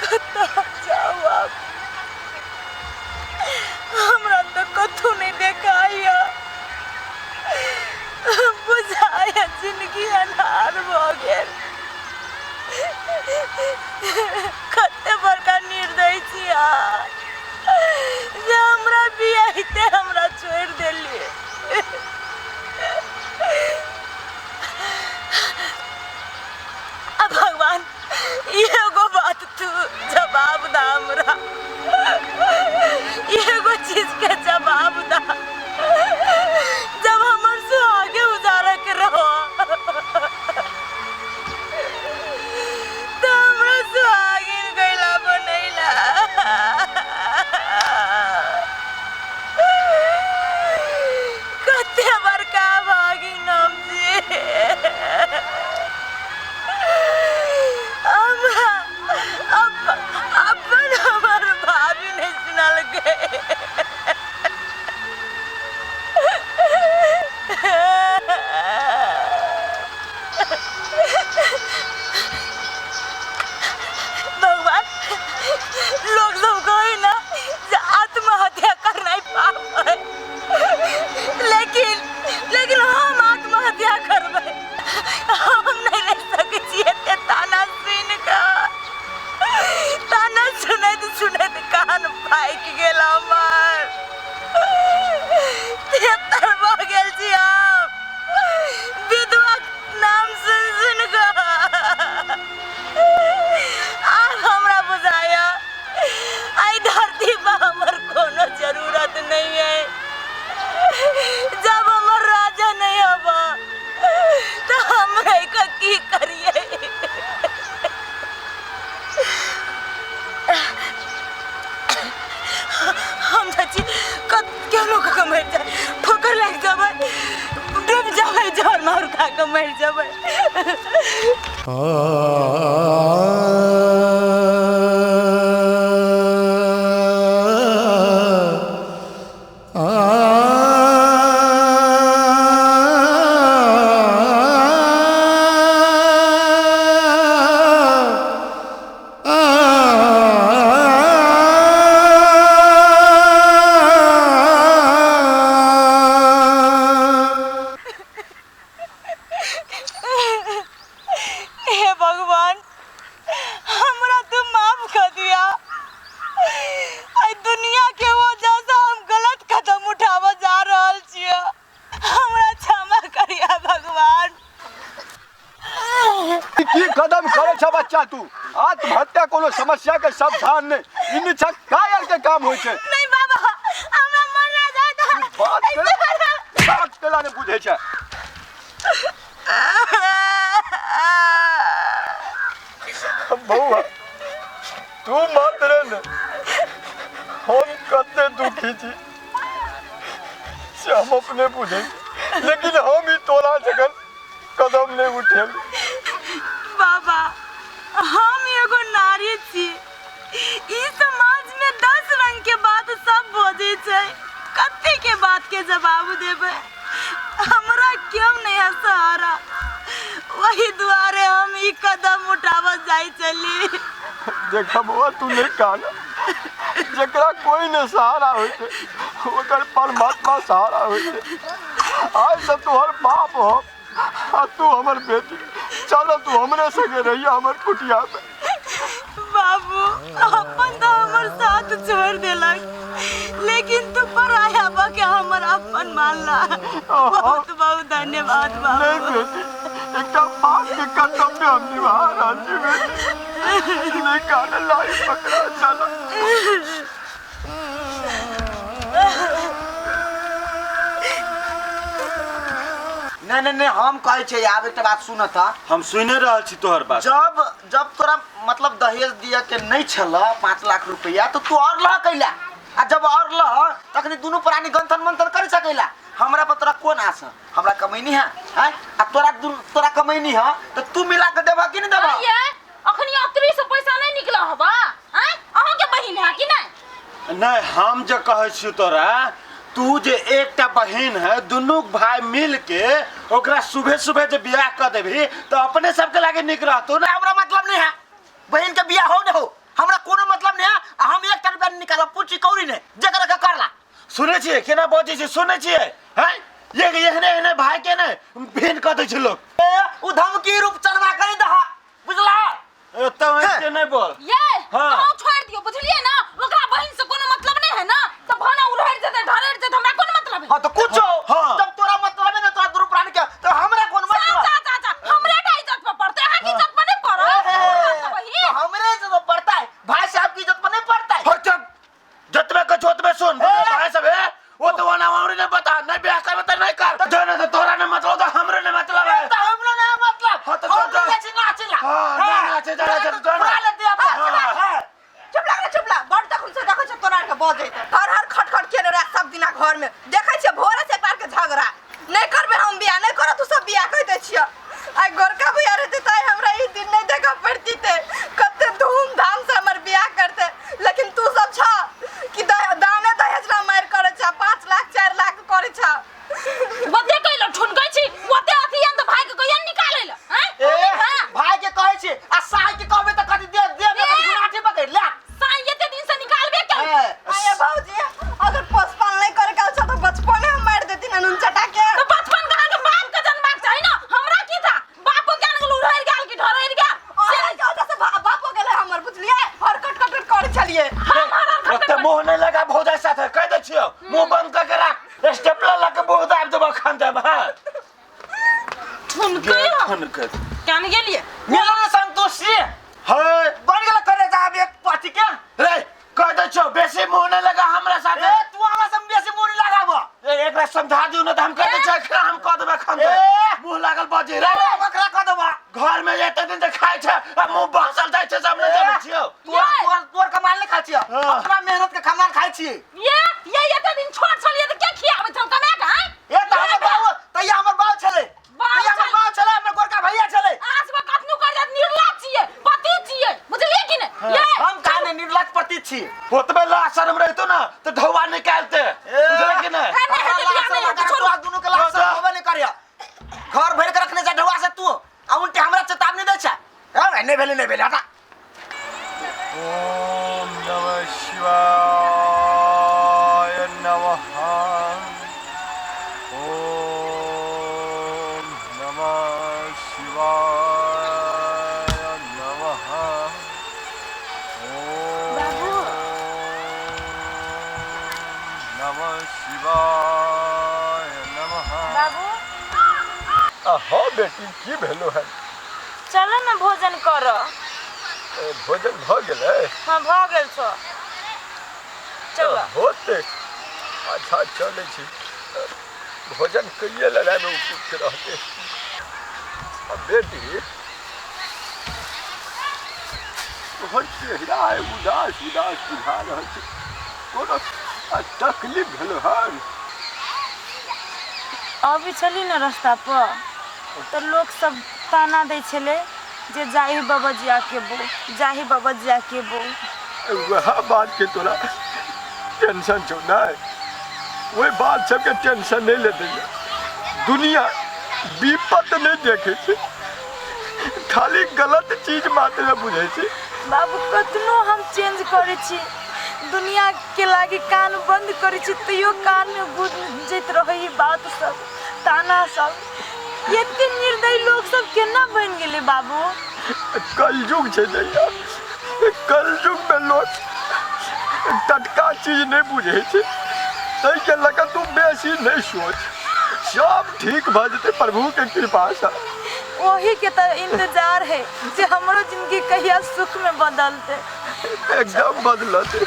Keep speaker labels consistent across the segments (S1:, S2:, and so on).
S1: कतऽ जाउ आब हमरा तऽ कतहु नहि देखाइए बुझाइए जिनगी अन्हार भऽ गेल कते बड़का निर्दय छी अहाँ जे हमरा बियाहिते हमरा छोड़ि देलियै आ भगवान एगो बात तू जवाब दा हमरा एगो चीज के जवाब दा जब हमर सुहागे उजारा के रहो तो हमरा सुहागिन गैला बनैला कते बड़का भागिन हम छी हमरा अपन हमर भाभी नहि सुनलकै भगवान लोग सब कहे ना जे आत्महत्या करनाइ पाप है लेकिन लेकिन हम आत्महत्या करबै हम नहीं रह सकै छी एते ताना सुनि कऽ ताना सुनैत सुनैत कान पाकि गेल हमर तेतर भऽ गेल छी हम विधवा नाम सुनि सुनि कऽ आब हमरा बुझाया एहि धरती पर हमर कोनो जरूरत नहीं है जब हमर राजा नहीं हब तो हम रह के की करिए हम चाची कत केहनो के मरि जाए ठोकर लागि जाबै डूब जाबै जहर मार खा के मरि जाबै हे भगवान हमरा तू माफ कर दिया आई दुनिया के वजह से हम गलत कदम उठाबऽ जा रहल छियै हमरा क्षमा करिया भगवान
S2: की कदम करे छ बच्चा तू आत्महत्या कोनो समस्या के समाधान नहीं ई निछक कायर के काम होय छै
S1: नहीं बाबा हमरा मरना जाए
S2: बात के बात केला ने बुझे छै बौआ तू मत रे ने हम कते दुखी छी से हम अपने बुझे लेकिन हम ही तोरा जगन कदम नहीं उठेल
S1: बाबा हम एगो नारी छी ई समाज में 10 रंग के बात सब बजै छै कते के बात के जवाब देबै हमरा क्यों नहीं है सहारा वही दुआरे हम ई कदम उठावत जाई चली
S2: देखा बउआ तू नहीं कहना जकरा कोई न सहारा होइ छै ओकर परमात्मा सहारा होइ छै आज से तोहर बाप हो आ तू हमर बेटी चलो तू हमरे संगे रहिया हमर कुटिया में
S1: बाबू अपन तो हमर साथ छोड़ देलक लेकिन तू पराया बा के हमर अपन मानला बहुत बहुत धन्यवाद
S2: नहीं
S1: बाबू
S2: बेटी एकटा बाप के कर्तव्य हम निभा रहल छी बेटी नहीं कहना लाई पकड़ा चलो
S3: नहीं नहीं नहीं हम कहै छै आब एकटा बात सुन त
S4: हम सुने रहल छी तोहर बात
S3: जब जब तोरा मतलब दहेज दिया के नहीं छल 5 लाख रुपया तो तू और लह कैला आ जब और लह तखनी दुनू प्राणी गंथन मंथन कर सकेला हमरा पर तोरा कोन आस है? हमरा कमैनी है हैं आ तोरा तोरा कमैनी है तो तू मिला के देबह कि नहीं देबह
S5: ये अखनी अतरी से पैसा नहीं निकला हबा हैं अहाँ के बहिन है कि नहीं
S4: नहीं हम जे कहै छी तोरा तू जे एकटा बहिन है, दुनू भाई मिल के ओकरा सुबह सुबह जे बियाह कर देबही तो अपने सबके लागे निक रहतो ना।
S3: हमरा मतलब नहीं है बहन के बियाह हो न हो, हमरा कोनो मतलब नहीं है। आ हम 1 रुपया नहीं निकालब, पूछी कौड़ी नहीं जकर के करला।
S4: सुनै छियै केना बजै छै, सुनै छियै हैं? ये एहने एहने भाई के ने भिन्न कऽ दै छै लोग।
S3: ए उ धमकी रूप चढ़वा कर दह, बुझला?
S4: ए, तो ऐसे नहीं बोल।
S5: ये
S4: हाँ।
S5: तो छोड़ दियो, बुझलिए ना? ओकरा बहिन से कोनो मतलब नहीं है ना, तो भाना उड़हर जेते ढरर जेते, हमरा कोनो मतलब है।
S3: हां तो कुछ हो।
S4: हाँ।
S3: जब तोरा मतलब है ना तोरा दुरु प्राणी के, तो हमरा कोन मतलब?
S5: जा जा जा, हमरा का इज्जत पर पड़ते, अहाँ की इज्जत पर नहीं पड़त।
S3: तो हमरे इज्जत पर पड़ता है, भाई साहब की इज्जत पर नहीं पड़ता है।
S4: हो चुप, जतबे कछु ओतबे सुन। भाई साहब है वो तो वना वना नहीं पता, नहीं ब्याह करबे त नहीं कर। जो ना तो तोरा नहीं मतलब, तो हमरे नहीं मतलब है।
S3: तो हमरो नहीं मतलब।
S4: हाँ, तो
S3: हम
S4: जो- जो-
S3: नाचे नाचेला।
S4: हाँ, ना नाचे, जा, जा, जा, जा।
S3: बुला लेते हैं अपना।
S4: हाँ।
S3: हाँ।
S1: चुप लाग, चुप लाग, बड़ तखन से देखै छ तोरा के बजैत हर हर खट खट केने रह सब दिना घर में। देखै छियै भोरे से एक बार के झगड़ा। नहीं करबे हम बियाह, नहीं करत तू सब बियाह कहि दै छियै। आइ गोरका भैया रहते त आइ हमरा ई दिन नहीं देखऽ पड़ती ते, कते धूमधाम से हमर बियाह करते। लेकिन तू सब छ कि दाने दहेज ला मारि करै छ, 5 लाख 4 लाख करै छ।
S5: ओते कैलो ठुनकै छी, ओते अथी एन त भाई के कहिया निकालै ल, हैं?
S3: ए, भाई के कहै छी आ साई के कहबे त कथी दे दे में कथी लाठी पकड़ ले।
S5: साई एते दिन से निकालबे केल।
S3: ए,
S1: आये भौजी, अगर पोषपाल नहीं करे के छ त बचपने हम मार देती ना नुन चटा के।
S5: तो बचपन कहाँ के बाप के जन्माक चाही ना, हमरा की था? बापो ज्ञान गेल उड़ैर गेल कि ढरैर गेल?
S1: अरे के वजह से बाप हो गेलै हमर, बुझलियै? हर कट कट कट करै छलियै।
S5: हम हर हर खट
S4: ओते
S5: खट
S4: मुंह नहीं लगा भौजाई साथे, कहि दै छियौ मुंह बंद कर के राख, स्टेपलर लगा के मुंह दाब देबो खान देब। हां
S5: ठुनकै हो।
S4: ठुनकै।
S5: कान गेलियै?
S3: मिलन संतोषी।
S4: हे
S3: बन गेल करे जा अब एक पति के।
S4: रे कह दै छियौ बेसी मुंह नहीं लगा हमरा साथे।
S3: ए तू हमरा से बेसी मुंह नहीं लगाब।
S4: ए, एकरा समझा दियौ ना त हम कह दै छियौ, एकरा हम कह देबै खान दे।
S3: ए।
S4: मुंह लागल बजे रे।
S3: ए, बकरा कह देबा।
S4: घर में एते दिन से खाइ छै आ मुंह बहसल जाइ छै, सब नहीं जानै छियौ।
S3: तोर तोर तोर कमाल नहीं खाइ छियै,
S4: हाँ।
S3: अपना मेहनत के कमाल खाइ छियै।
S5: ये एते दिन छोट छलियै त के खियाबै छल कमा के, हैं?
S3: ए त हमर बाबू, तैया हमर बाबू छलै।
S5: बाबू
S3: तैया हमर
S5: छलै।
S3: बाबू छलै, हमर गोरका भैया छलै।
S5: आज में कतनो कर जात निर्लज छियै, पति छियै, बुझलियै कि नै? ये
S3: हम काहे ने निर्लज पति छी?
S4: ओतबे ला शर्म रहितो ना त ढौआ निकालते, बुझलै कि नै?
S5: हे, नहि हेतै बियाह, नहि हेतै, छोड़ू।
S3: तोरा दुनू के लाज शर्म होबे नहीं करिया। घर भरि के रखने जा ढौआ से तू, आ उनटे हमरा चेतावनी दै छै। ए, नहीं भेलै, नहीं भेलै, हटा।
S2: ओम नमः शिवाय नमः। ओम नमः शिवाय नमः। ओम नमः शिवाय नमः।
S1: बाबू।
S2: हाँ बेटी, की भेलो है?
S1: चलो ना भोजन करो।
S2: ए, भोजन भ गेलै?
S1: हाँ भ गेल छौ। चलो।
S2: होते। अच्छा चलै छी। भोजन कइए लेनाइ में उपयुक्त रहते। आ बेटी, तोहर चेहरा आइ उदास उदास बुझा रहल छै, कोनो तकलीफ भेलो हन?
S1: अबै छली ने रास्ता पर तऽ लोक सब ताना दै छलै जे जाही बाबजिया के बो, जाही बाबजिया के बो।
S2: वएह बात के तोरा टेंशन छौ नै? ओहि बात सबके टेंशन नहीं लेते। दुनिया विपत नहीं देखे छै, खाली गलत चीज मात्र बुझै छै।
S1: बाबू कतनो हम चेंज करै छी, दुनिया के लागी कान बंद करै छी, तैयो कान में गूंजैत रहै ई बात सब, ताना सब। एते निर्दयी लोग सब केना बनि गेलै बाबू?
S2: कलयुग छै दैया, कलयुग में लोग टटका चीज नहीं बुझै छै, ताहिके लऽ कऽ तू बेसी नहीं सोच, सब ठीक भऽ जेतै प्रभु के कृपा से।
S1: ओही के तऽ इंतजार है जे हमरो जिंदगी कहिया सुख में बदलते।
S2: एकदम बदलते।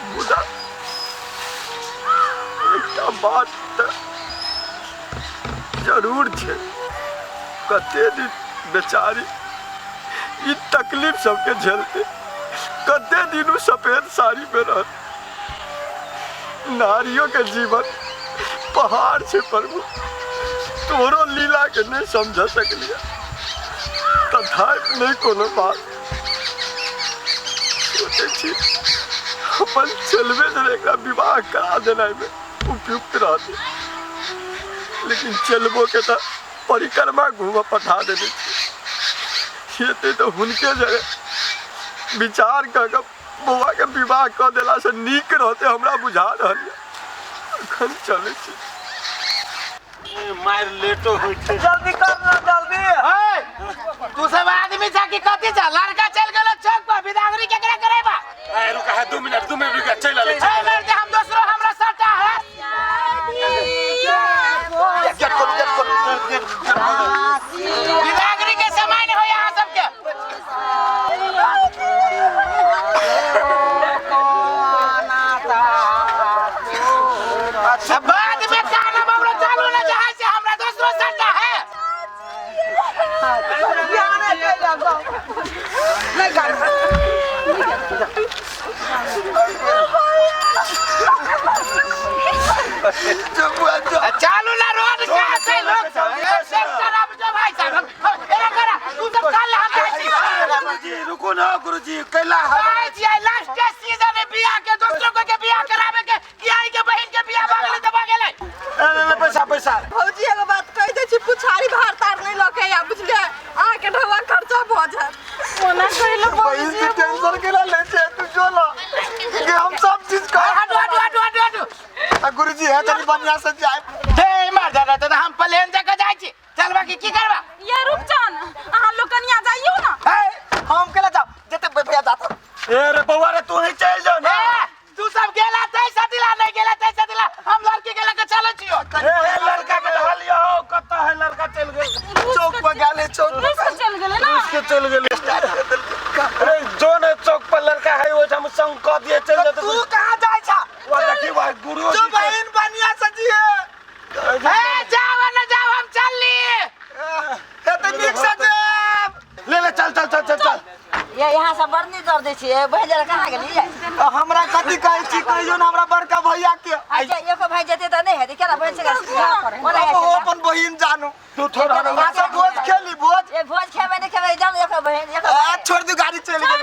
S2: मुदा एकटा बात तऽ जरूर छै, कते दिन बेचारी ई तकलीफ सबके झेलते, कते दिन उ सफेद साड़ी में रहते। नारियों के जीवन पहाड़ छै प्रभु, तोरो लीला के नहीं समझ सकलियै, तथापि नहीं कोनो बात। सोचै छी अपन चलबे से एकरा विवाह करा देनाइ में उपयुक्त रहतै। लेकिन चलबो के तऽ परिक्रमा घूमऽ पठा देने छी। हेतै तऽ हुनके जगह विचार कऽ कऽ बौआ के विवाह कऽ देला से नीक रहतै, हमरा बुझा रहल यऽ। अखन चलै छी।
S4: मार लेटो होइ छै।
S3: जल्दी कर ना जल्दी।
S6: ए, तू सब आदमी जा के कथी जा लड़का चल गेलो चौक पर विदागरी केकरा करेबा?
S4: ए रुका है 2 मिनट 2 मिनट रुका चल आले।
S6: ए मर्द हम दोसरो हमरा सटा है।
S3: गेट खोलू गेट खोलू।
S6: विदागरी के समय नहीं हो यहाँ सबके। अच्छा बाद में काना बबरो चालू न जाए से हमरा दोसरो सट्टा है।
S3: नहीं गाड़ी।
S6: चालू ना रोड के से लोग शराब जो भाई साहब एना करा तू सब चल हम जाइ छी।
S4: गुरुजी रुकू ना गुरुजी कैला है।
S6: भाई जी आई लास्ट के सीजन में बियाह के दोसरो के बियाह करावे के कि आई के बहन के बियाह भागले त भागले।
S4: ए ले पैसा पैसा।
S7: भौजी एगो बात कहि दै छी, पुछारी भार तार नहि लऽ के आ बुझलियै, अहाँके ढौआ खर्चा भऽ जायत।
S5: ओना कहिलो
S2: बहिन के टेंशन केना लै छै तू जो ना कि हम सब चीज कर।
S6: हटू हटू हटू हटू हटू।
S2: आ गुरुजी है तनी बढ़िया से जाए।
S6: हे मार जा त हम प्लेन जका जाइ छी। चल बाकी की करबा?
S5: ये रूपचन अहाँ लोग कनिया जाइयो ना।
S3: ए हम केला जाओ जते भैया जात।
S4: ए रे बौआ रे तू ही चल जाओ ना।
S6: ए तू सब गेला तैसा दिला नहीं गेला तैसा दिला हम लड़की के लके चले छियो।
S4: ए ए लड़का के धलियो कत है लड़का चल गेल
S2: चौक पर गेले चौक
S5: रुस के चल गेलै ना।
S4: उसके चल गेल। अरे जो ने चौक पर लड़का है वो हम संग क दिए चल जाते।
S3: तू कहां जाय छा?
S4: वो देखी भाई गुरु
S3: जो बहन बनिया सजी है।
S6: ए जाओ ना जाओ हम चल लिए।
S3: हे त नीक से जाब।
S4: ले ले चल चल चल चल चल।
S1: ये यहाँ से बड़ नीक दर दै छियै, बहिन जरा कहाँ गेलियै?
S3: हमरा कथी कहै छी कहियो ना हमरा बड़का भैया के।
S1: अच्छा एको भाई जेतै तऽ नहि हेतै केना बहिन से ओना
S3: अब हो अपन बहिन जानू।
S4: तू थोड़ा
S3: अच्छा भोज खेली भोज।
S1: ए भोज खेबै नहि खेबै जाउ एको बहिन एको
S3: आ छोड़ दू गाड़ी चल गेल।